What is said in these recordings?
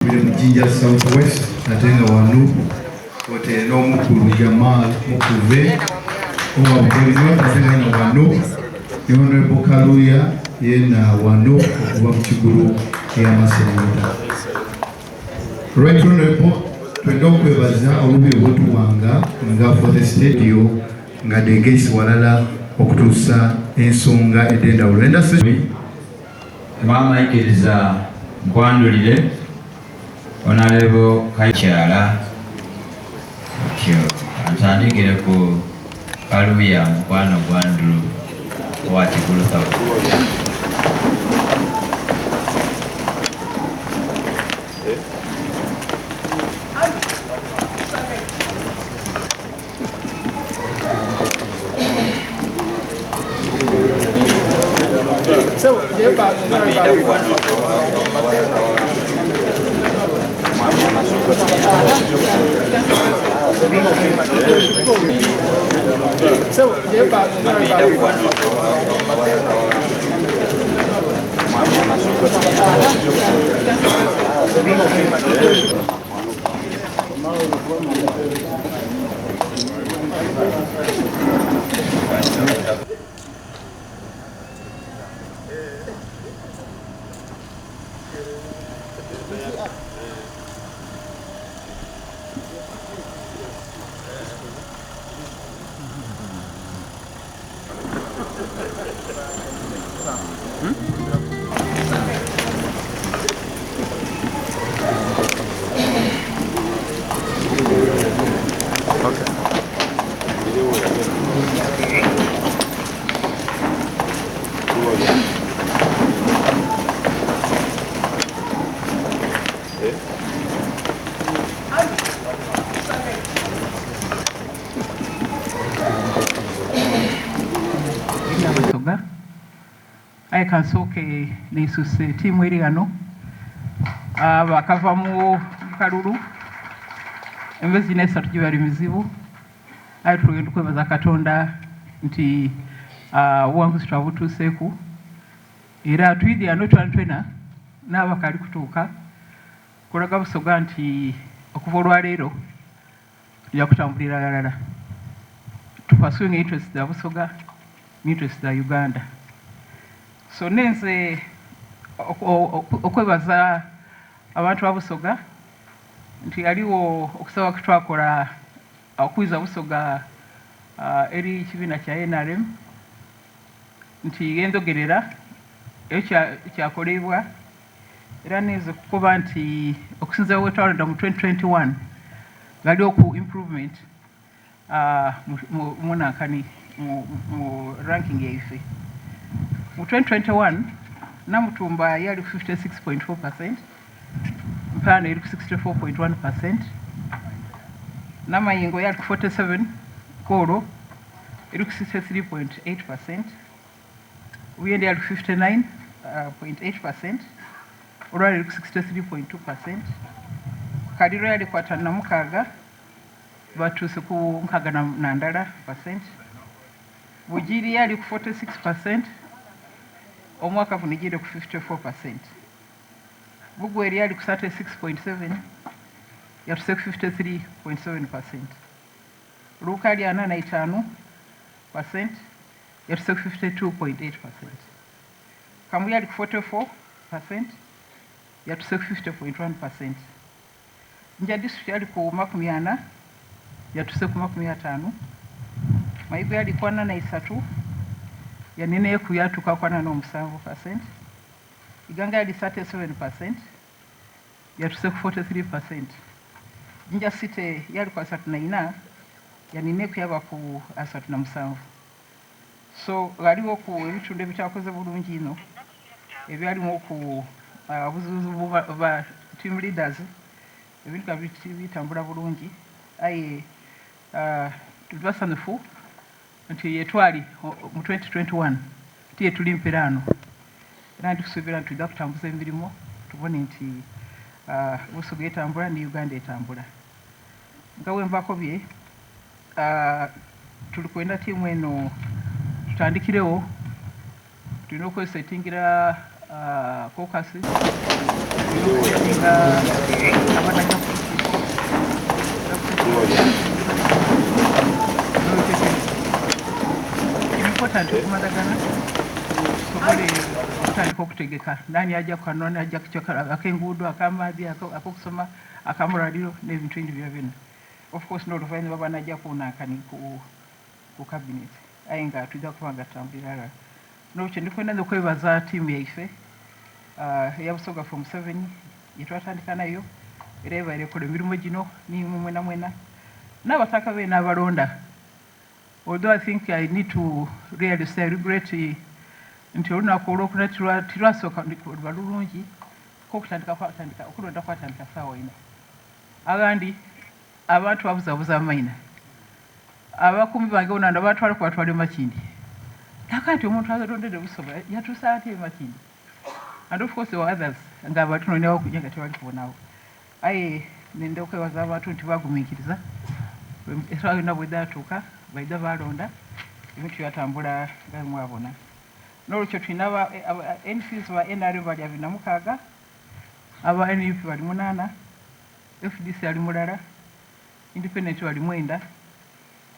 Tubire mu Jinja South West ate nga wano otere n'omukulu Jamal Mukuve owa Bugoli North ate nga yena wano ne Honorable Kaluya yena wano okuva mu Kigulu ey'amaserengeta. Right Honorable, twenda okwebaza obubi obwotuwanga nga for the studio nga degeisi walala okutuusa ensonga ed'endawulo. Enda Maama ikiriza nkwandulire Honorable Kakyala otyo antandikire ku Kaluya mukwano gwa Andrew owa Kigulu South. Abasoga aye kansooke neisuse tiimu eri ghano bakava mu kalulu emyezi gino esatu gibali mizibu aye tugenda okwebaza Katonda nti obuwanguzi twabutuuseku era twidhye ghano twenatwena n'abakaali kutuuka kulaga Busoga nti okuva olwaleero tuja kutambulira ghalala tu pursuing interest dha Busoga ni interest dha Uganda. So nenze okwebaza abantu ba Busoga nti ghaligho okusaba kwetwakola okwiza Busoga eri ekibiina kya nrm nti ghendhogerera ekyo kyakoleibwa. Era ninze okukoba nti okusinzira wetwalonda mu 2021 ghaliwo ku improvement mu nankani mu ranking yaife. Mu 2021 Namutumba yali ku 56.4 percent, Mpano eri ku 64.1 percent, Namayingo yali ku 47 kwolwo eri ku 63.8 percent. Buyende yali ku 59.8 percent, Olwala eri ku 63.2 percent, Kaliro yali ku 56 batuuse ku 61 percent, Bugiri yali ku 46 percent, omwaka guno egiire ku 54 percent, Bugweri yali ku 36.7 yatuuse ku 53.7 percent, Luuka yali 45 percent, yatuse ku 52.8 percent. Kamuli ali ku 44 percent yatuse ku 50.1 percent. Jinja district ali ku 40 yatuse ku 50. Mayuge ali ku 43 yanineeku yatuuka ku 47 percent. Iganga yali 37 percent yatuse ku 43 percent. Jinja city yali ku 34 yanineeku yaba ku 37. So ghaligho ku ebitundu ebitakoze bulungi inho ebyalimu ku obuzibuzibu bwa team leaders ebintu nga tibitambula bulungi aye tuli basanhufu nti yetwali mu 2021 ti yetuli mperaano era ndi kusuubira nti twidha kutambuza emirimo tubone nti Busoga etambula ni Uganda etambula. Nga bwembakobye Tuli kwenda tiimu eno tutandikiregho, tulina okwesetingira caucus, tulina okusetinga. okumadagana tusobole okutandika okutegeka nani aja kukano nani aja kukyakala ak'enguudo, ak'amaadhi, ak'okusoma, ak'amalwaliro n'ebintu ebindi byonabyona. Of course n'oluvainhuma banaja kunankani ku ku cabinet aye nga twidha kuba nga tutambulira ghalala. N'olwekyo ndi kwenda inho okwebaza tiimu yaife eya Busoga for Museveni yetwatandika nayo era ebaire ekola emirimo gino n'imwe mwenamwena n'abataka beene abalonda. Although I think I need to really say I regret nti olunaku olwokuna tilwasooka luba lulungi ko okutandika kwatandika okulonda kwatandika saawa ina. Aghandi abantu babuzabuza amaina. Abakuumi bange bonabona babatwalaku batwala e Makindye. Nakoba nti omuntu alondedde Busoga yatuusa atya e Makindye? And of course there were others nga batunonia gha nga tebali kubonagho. Aye nenda okwebaza abantu nti baguminkiriza esaawa yona bwedhatuuka baidha baalonda ebintu byatambula nga bwe mwabona. N'olwekyo tulina aba MPs ba nrm bali 26, aba nup bali munaana, fdc ali mulala, Independent bali mwenda,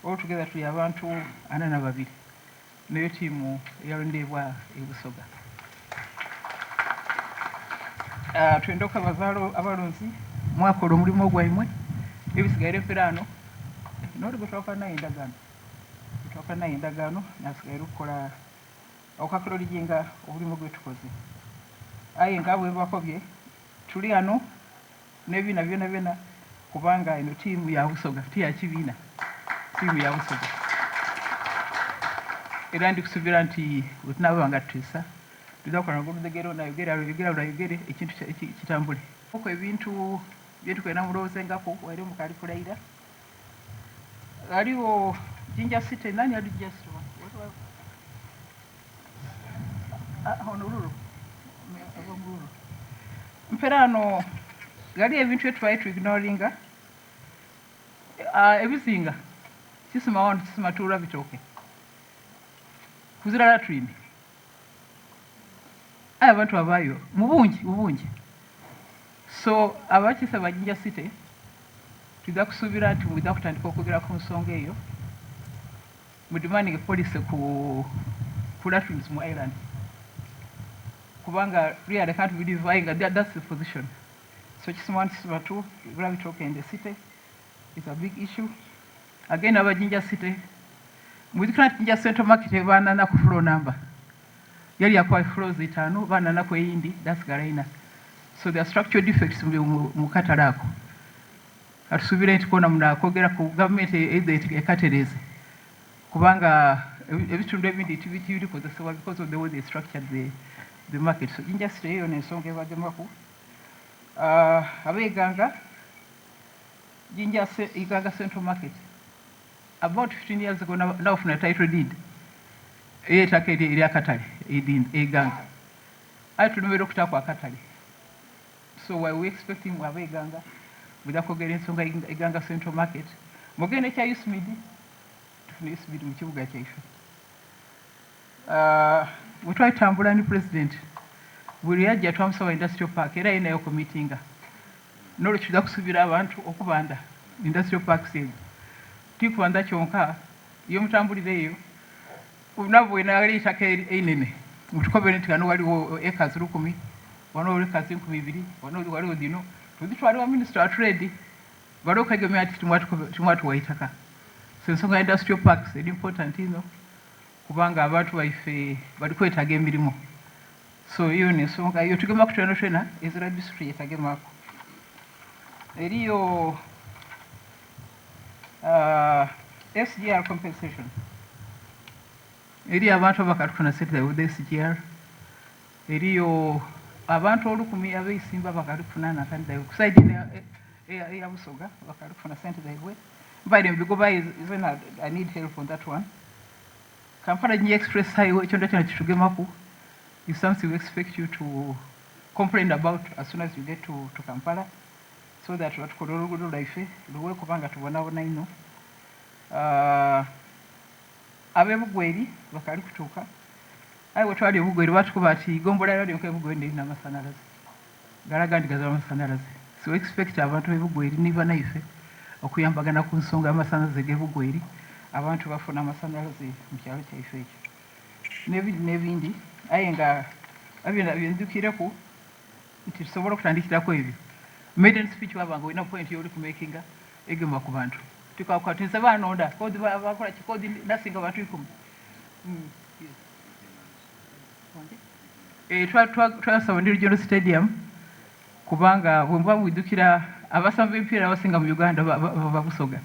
all together tuli abantu 42 neyo tiimu eyalondeibwa e Busoga. Twenda okwebaza abalonzi mwakola omulimo gwaimwe, ebisigaire mperaano noli gwetwakola naye endagaano, gwetwakola naye endagaano nasigaire okukola okwacknowledginga omulimo gwetukoze. Aye nga bwembakobye tuli ghano n'ebibiina byonabyona kubanga eno tiimu ya Busoga ti ya kibiina, tiimu ya Busoga. Era ndi kusuubira nti bwe tunaaba nga tuteesa twidha kukola oludhegere ono ayogere ayogere ole ayogere ekintu kitambule. Ku ebintu bye tukwenda mulowoozengaku waire mukaali kulayira, ghaligho Jinja City, nani ali Jinja City? Ono Lulu, Lulu. Mperaano ghaliyo ebintu bye tubaire tu ignoringa, ebizinga kisima wano kisima tuula bitooke kuzira latrine aye abantu babaayo mu bungi mu bungi. So abakiise ba Jinja City twidha kusuubira nti mwidha kutandika okwogera ku nsonga eyo. Mu demanding policy ku ku latrines mu island kubanga really I can't believe aye nga that's the position so kisima one kisima two gravity in the city is a big issue again aba Jinja city mwidhukira nti Jinja central market banana ku floor number yali yakuba floors itaanu banana ku eyindi dasigala ina so there are structural defects mu katale ako. Katusuubire nti koona munaakogera ku gavumenti eidhe ekatereeze kubanga ebitundu ebindi tibiri kozesebwa because of the way they structured the, the market. So Jinja City eyo n'ensonga ebagemaku. Ab'e Iganga, Jinja Iganga Central Market about 15 years ago nawafuna title deed ey'ettaka ery'akatale e Iganga. Aye tulemererwa okutaaku akatale. So why we expecting ab'e Iganga mwidha kwogera ensonga Iganga Central Market mwogere n'ekya USMID tufune USMID mu kibuga kyaife. Bwe twali tutambula ni President buli lwe yajja twamusaba Industrial Park era ye naye okumitinga n'olwekyo twidha kusuubira abantu okubanda Industrial Parks ezo. Ti kubanda kyonka ye mutambulira eyo nabo bwenaghali eitaka einene mutukobere nti ghano ghaligho acres lukumi, ghano ghaligho acres 2000, ghano ghaligho dhino tudhitwale wa Minisita wa Trade bale okwegemya nti timwatuwa itaka. So ensonga ya Industrial Parks eri important inho kubanga abantu baife bali kwetaaga emirimo. So eyo n'ensonga eyo tugemaku twenatwena ezira disitulikiti yetagemaku. Eriyo SGR compensation. Eriyo abantu abakali kufuna sente dhaibwe dha SGR. Eriyo abantu olukumi abeisimba bakali kufuna nankani dhaibwe ku side eno eya Busoga bakali kufuna sente dhaibwe. Mbaire mbigoba aye zena I need help on that one. Kampala Jinja Express Highway kyona kyona kitugemaku is something we expect you to complain about as soon as you get to, to Kampala so that batukolere oluguudo lwaife luwe kubanga tubonabona inho. Ab'e Bugweri bakaali kutuuka aye bwe twali e Bugweri baatukoba ati eigombolola lyonka e Bugweri n'erina amasanhalaze gale agandi gazira masanhalaze. So we expect abantu b'e Bugweri ni banaife okuyambagana ku nsonga y'amasanhalaze g'e Bugweri abantu bafune amasanhalaze mu kyalo kyaife ekyo. N'ebindi n'ebindi, aye nga ebyo byendhukiireku nti tusobola okutandikiraku ebyo. Maiden speech waba nga olina point yoli kumakinga egema ku bantu. Tikakuba nze banonda kodi bakola ki kodi nasinga bantu 10. Eh, twasaba ndi Regional Stadium kubanga bwe muba mwidukira, abasamba emipiira abasinga mu Uganda bava Busoga,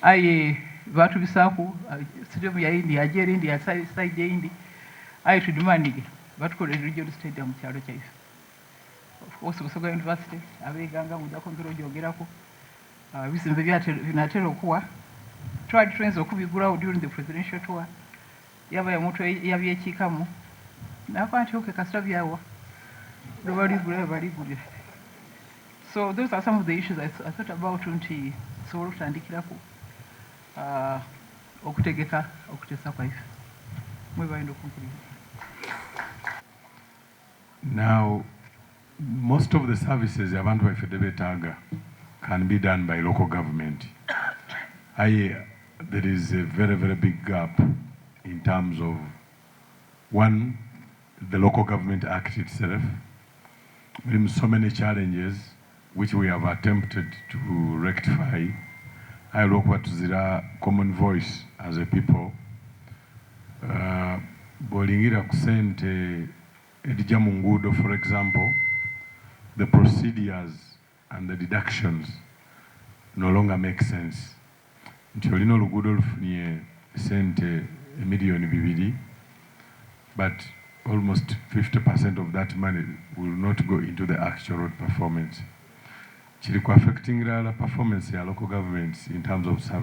aye batubisaaku stadium ya yindi yaja ere indi ya side eyindi, aye tudemandinge batukolere Regional Stadium mu kyalo kyaife. Of course, Busoga University, ab'eiganga mujja kwongera ogyogeraku. Ebizimbe binatera okuwa, twali tuyinza okubigulawo during the presidential tour, yabayo omuntu yabyekiikamu nakoba nti, "Okay, kasita byawa lwebaligula baligulira." So those are some of the issues I thought about nti tusobola okutandikiraku okutegeka okuteesa kwaife. Mwebalinde okumpuliriza. Now, most of the services abantu baffe beetaaga can be done by local government. Aye, there is a very, very big gap in terms of, one, the Local Government Act itself. There are so many challenges which we have attempted to rectify. Aye olw'okuba tuzira common voice as a people, bw'olingira ku ssente edijja mu nguudo, for example, the procedures and the deductions no longer make sense. Nti olina oluguudo olufunye sente emiliyoni 2, but almost 50% of that money will not go into the actual road performance. Kiri ku affecting ddala performance ya local governments in terms of service.